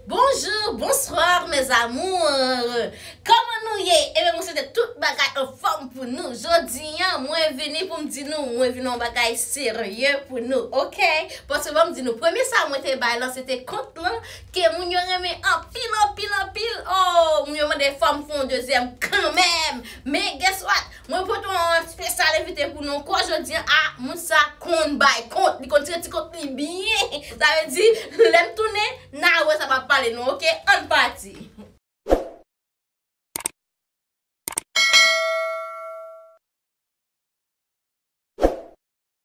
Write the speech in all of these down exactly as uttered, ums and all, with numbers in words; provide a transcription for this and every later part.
Bonjou, bonswa, mes amours. Kòman nou ye? Ebyen, mwen swete tout bagay anfòm pou nou. Jodi a, mwen vini pou m di nou, mwen vin yon bagay serye pou nou, oke? Paske ban m di nou, premye sa mwen te bay lan, se te kont lan, ke moun yo renmen anpil, anpil, anpil. Oh, moun yo mande fò m fè yon dezyèm kanmenm. Men, guess what? Mwen pote yon espesyal envite pou nou ankò jodi a. Moun sa konn bay kont, li konn tire ti kont li byen. Sa vle di, lè m tounen, n a wè sa m ap pale nou, oke? Ann pati.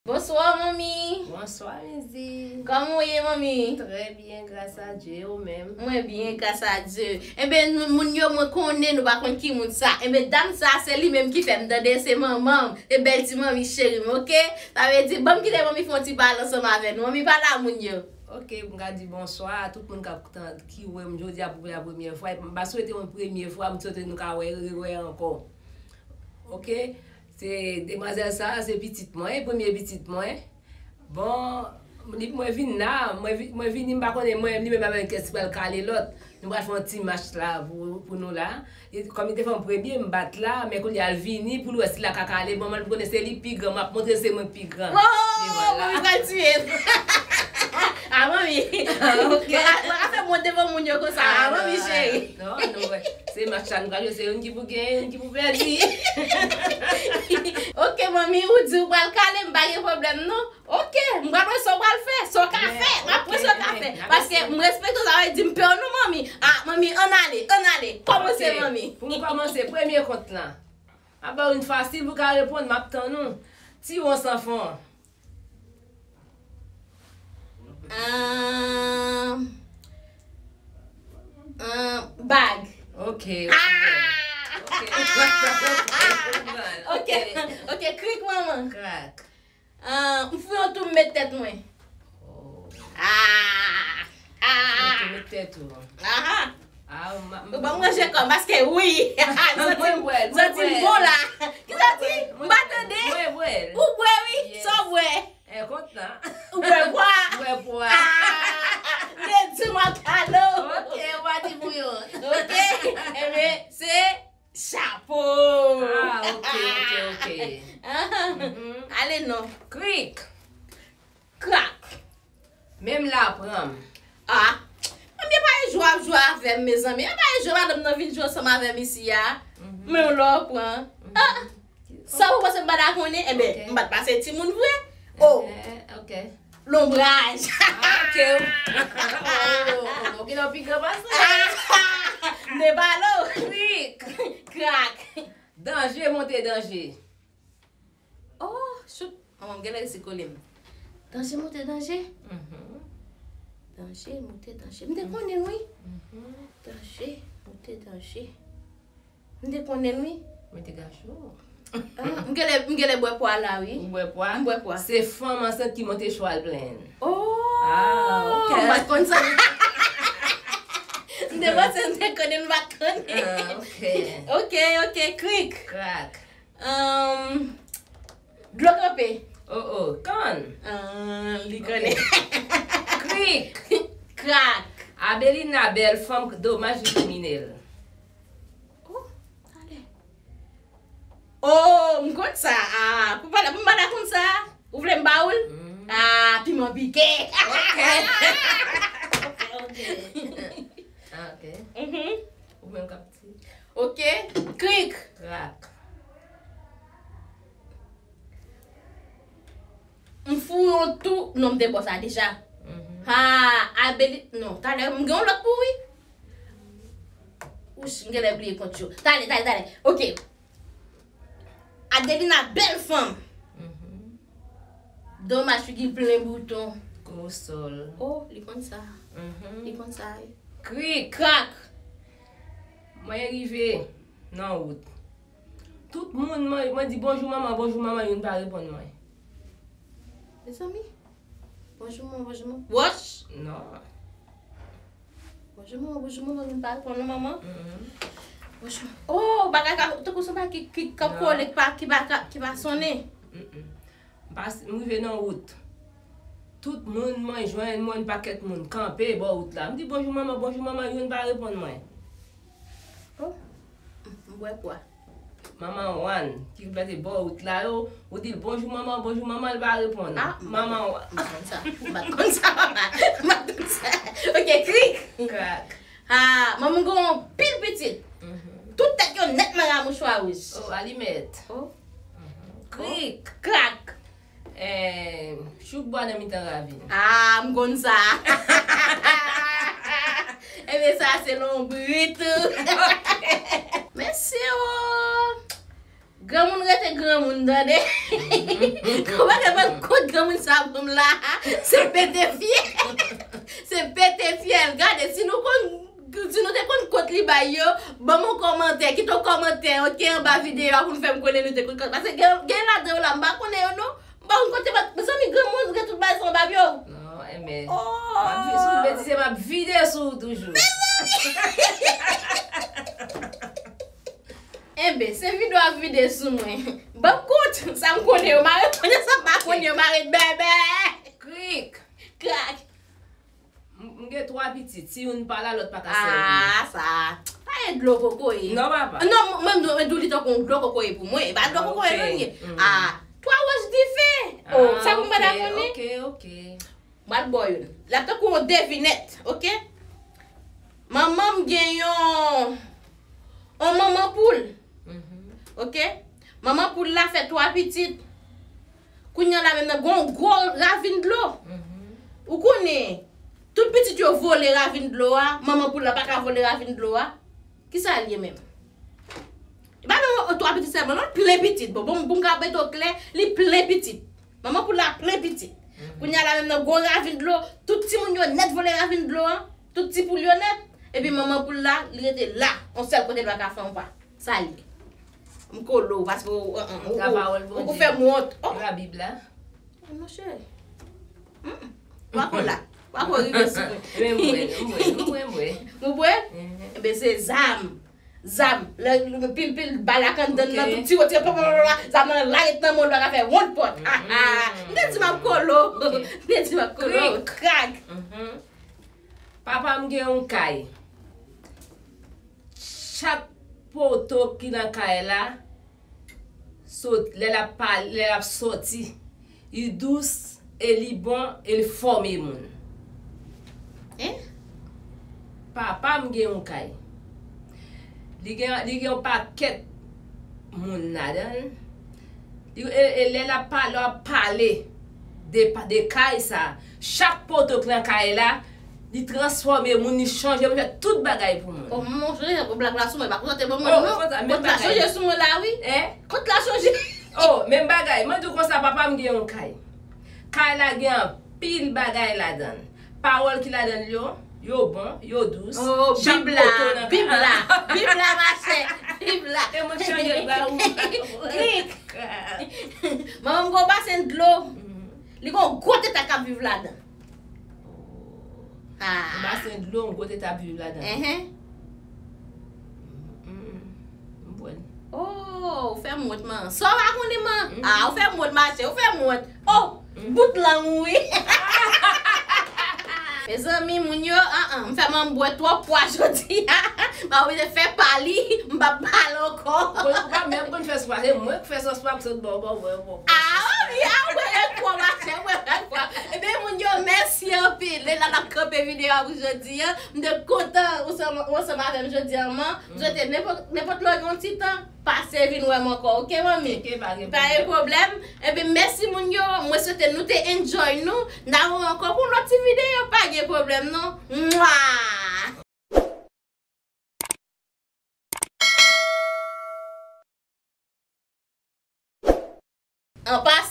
Bonswa, manmi. Bonswa, Mizi. Kòman w ye, manmi? Trè byen, gras a Dye, ou menm? Mwen byen, gras a Dye. Enben, nou, moun yo, mwen konnen nou pa konn ki moun sa. Enben, dam sa, se li menm ki fè m tande, se manman m. Se bèl ti manmi cheri m, oke? Sa vle di, ban m kite manmi fè yon ti pale ansanm avè nou. Manmi, pale a moun yo. Oke, m ka di bonswa a tout moun k ap tan-, ki wè m jodi a pou la premyè fwa. M pa swete yon premye fwa, m swete nou ka wè, rewè ankò. Oke? Se demwazèl sa a, se pitit mwen, premye pitit mwen. Bon, li, mwen vin la, mwen vi-, mwen vini, m pa konnen mwen, li menm avèk kès pral kale lòt. Nou pral fè yon ti match la pou, pou nou la. E kòm li te fè yon premye, m bat la, men kounye a l vini, pou l wè si l ka kale, bon, mwen konnen se li pi gran, m ap montre se mwen ki pi gran. Oh, e vwala. Manmi pral tiye m. Ah, manmi. Ah, ok. Mwen ka, mwen ka fè mwen devan moun yo konsa. Ah, manmi cheri. Non, non, wè. Se match la nou pral jwe, se youn ki pou genyen, youn ki pou pèdi. Ok, manmi, ou di ou pral kale m, pa gen pwoblèm, non. Ok, m pral wè sa w pral fè, sa w ka fè, m ap wè sa w ka fè. Paske m respekte w, sa vle di m pè w non, manmi. Ah, manmi, ann ale, ann ale. Kòmanse, manmi. Pou m kòmanse, premye kont lan. M ap ba w youn fasil, pou w ka reponn, m ap tann ou. Tiwon san fon. Ahn, ahn, bag. Ok, ok. Ah! Ok, ok, ok, krik manman. Krak. Ahn, m fouye yon tou m met tèt mwen. Oh. Ah! Ah! Fouye yon tou met tèt ou. Aha! Ah, ou ban m ranje kò m, paske wi. Mwen bwè l, mwen bwè l. Santi m bon la. Ki santi? M pa tande. Mwen bwè l. Ou bwè wi. Sa w bwè? E, kont lan. Ou bwè pwa? Bwè pwa. Ah! M te di w m ap kale w. Ok, ou pa di pou youn. Ok. Ebyen, se chapo. Ah, ok, ok, ok. Ahan. Mhm. Ale non. Krik. Krak. Menm la pran m. Ah. Ebyen pa yon jwe w ap jwe avè m, mezanmi. E pa yon jwe madanm nan vin jwe ansanm avè m isi a. Mhm. Men w lè w pran. Mhm. Ah. Sa w panse m pa ta konnen? Enben, ok, m pa t pase timoun vre. Oh. Eh, ok. Lonbraj. Ah, ok. Oh, oh, oh, ok, nan pi gran pase. M te pale w. Krik. Krak. Danje, monte danje. Oh, shoot. Manman, m genlè resi kole m. Danje, monte danje. Mhm. Danje, monte danje. M te konnen l, wi. Mhm. Danje, monte danje. M te konnen l, wi. Mete gacho. Ah, m genlè, m genlè bwè pwa la, wi. Ou bwè pwa? M bwè pwa. Se fanm ansent ki monte chwal plenn. Oh, ah, ok. M pa t konn sa. M te panse m te konnen, m pa t konnen. Ah, ok. Ok, ok, krik. Krak. Ahn, dlo kanpe. Oh, oh, kann. Ahn, li konnen. Ok. Krik. Krak. Abelina, bèl fanm, domaj li krimine l. Oh, ale. Oh, m konn sa. Ah, pou m pa ta, pou m pa ta konn sa. Ou vle m ba ou l? Mm. Ah, piman pike. Ok. Ok, ok. Ah, ok. Mhm. Ou menm k ap di. Ok. Krik. Krak. M fou yon tou. Non, m te bò sa deja. Mhm. Ha, Abeli. Non, talè, m gen yon lòt pou wi. Wouch, m genlè bliye kont yo. Talè, talè, talè. Ok. Adelina, bèl fanm. Mhm. Domaj, figi plen bouton. Gwo sòl. Oh, li konn sa. Mhm. Li konn sa, wi. Krik. Krak. Mwen rive nan wout. Tout moun, mwen, mwen di, "Bonjou, manman, bonjou, manman," youn pa reponn mwen. Mezanmi. Bonjou, manman, bonjou, manman. Wòch! Non. Bonjou, manman, bonjou, manman, youn pa reponn non, manman. Mhm. Bonjou. Oh, bagay ka, tankou se yon bagay ki, ki, k ap kole, ki pa, ki pa, ki pa sonnen. Mm-mm. M pa, m rive nan wout. Tout moun, mwen jwenn, mwen pakèt moun kanpe bò wout la. M di, "Bonjou, manman, bonjou, manman," youn pa reponn mwen. Oh, m bwè kwa. Manman Wan, ki plante bò wout la yo, ou di l, "Bonjou, manman, bonjou, manman," l pa reponn. Ah, m pa Manman Wan. M pa konn sa. M pa konn sa, papa. M pa konn sa. Ok, krik. Krak. Ah, manman gen yon pil pitit. Mhm. Tout tèt yo nèt mare a mouchwa wouj. Oh, alimèt. Oh. Mhm. Krik. Krak. Eh, chouk bwa nan mitan ravin. Ah, m konn sa. Ebyen, sa se lonbrit. Mesye o. Granmoun rete granmoun, tande. Ou pa ka pran kont granmoun sa pou m la. Se pete fyèl. Se pete fyèl. Gade, si nou konn, si nou te konn kont li bay yo, ban m yon kòmantè. Kite yon kòmantè, ok, anba videyo a pou nou fè m konnen nou te konn kont. Paske gen, gen ladan yo la, m pa konnen yo non. M pa konn kont li bay. Mezanmi, granmoun gen tout bagay san bab yo. Non, enben. Oh. M ap vi-, sou betize, m ap vide sou ou toujou. Mezanmi! Enben, se vide w ap vide sou mwen. Ban m kont, sa m konnen yo mare, konnen sa m pa konnen yo mare bèbè. Krik. Krak. M, m gen twa pitit. Si youn pa la, lòt pa ka sèvi. Ah, sa. Pa gen dlo kokoye. Non, papa. Non, mwen, mwen, mwen di w li tankou yon dlo kokoye pou mwen. E pa dlo kokoye non li ye. Ah, twa wòch dife. Oh, sa pou m pa ta konnen. Ok, ok. M pral ba w youn. L ap tankou yon devinèt, ok? Manman m gen yon, yon manman poul. Mhm. Ok? Manman poul la fè twa pitit. Kounye a la menm nan gon gwo ravin dlo. Mhm. Ou konnen, tout pitit yo vole ravin dlo a, manman poul la pa ka vole ravin dlo a. Kisa l ye menm? E pa menm twa pitit sèlman, non, l plen pitit. Bon, bon, pou m ka mete w klè, li plen pitit. Manman poul la plen pitit. Mhm. Kounye a la menm nan gwo ravin dlo, tout timoun yo nèt vole ravin dlo an, tout ti poul yo nèt, epi manman poul la, li rete la, yon sèl kote l pa ka fè yon pa. Sa l ye. M kole w, paske w, ou, ou, ou, ou fè m wont. Oh. E pa Bib la? Monchè. Mm. Pako la. Pako rive sou mwen. Men m bwè, m bwè, m bwè, m bwè. Ou bwè? Mhm. Enben, se zam. Zam. Lè, lè, pil, pil, bal ak anndan nan, tout ti wotye, pa, pa, pa, pa, zam nan la, ret nan men w, l pa ka fè wont pòt. Ah, ah. M te di m ap kole w. M te di m ap kole w. Krik. Krak. Mhm. Papa m gen yon kay. Chak poto ki nan kay la, sot, lè l ap pale, lè l ap sòti, li dous e li bon e li fòme moun. Hein? Papa m gen yon kay. Li gen, li gen yon pakèt moun ladan l. Li, e, e lè l ap pale, w ap pale de, de kay sa. Chak poto k nan kay la, li transfòme moun, li chanje moun, fè tout bagay pou moun. Oh, monchè, blag la sou mwen, pa konn sa te ban mwen non. Kont la chanje sou mwen la, wi. Hein? Kont la chanje. Oh, menm bagay, mwen di w konsa, papa m gen yon kay. Kay la gen anpil bagay ladan l. Pawòl ki ladan l yo, yo bon, yo dous. Oh, Bib la, Bib la, Bib la, machè, Bib la. E moun chanje l ba ou. Klik. Manman m gon basen dlo. Mhm. Li gon gwo teta k ap viv ladan. Ah. Yon basen dlo, yon gwo teta ap viv ladan. Enhen. Mm, mm, mm. M bwè l. Oh, ou fè m wont, man. Sa w pa konnen, man? Mm. Ah, ou fè m wont, machè, ou fè m wont. Oh, bout lang ou, wi. Mezanmi, moun yo, an, an, m fè manman bwè twòp pwa jodi a. M pa oblije fè pa li, m p ap pale ankò. Ou pa menm konn fè swa, se mwen k fè sòs pa m sot bò, bò, bò, bò. Ah, wi, ah, ou bwè rèd pwa, machè, ou bwè rèd pwa. Ebyen, moun yo, mèsi anpil. E la n ap kanpe videyo a pou jodi a. M te kontan ou ansanm, ou ansanm avè m jodi a, man. M swete nenpòt, nenpòt lè w gen yon ti tan, pase vin wè m ankò, ok, manmi? Ok, pa gen pwoblèm. Pa gen pwoblèm. Ebyen, mèsi moun yo. Mwen swete nou te enjoy nou. N a wè ankò pou yon lòt ti videyo. Pa gen pwoblèm, non. Mwa! An pasan,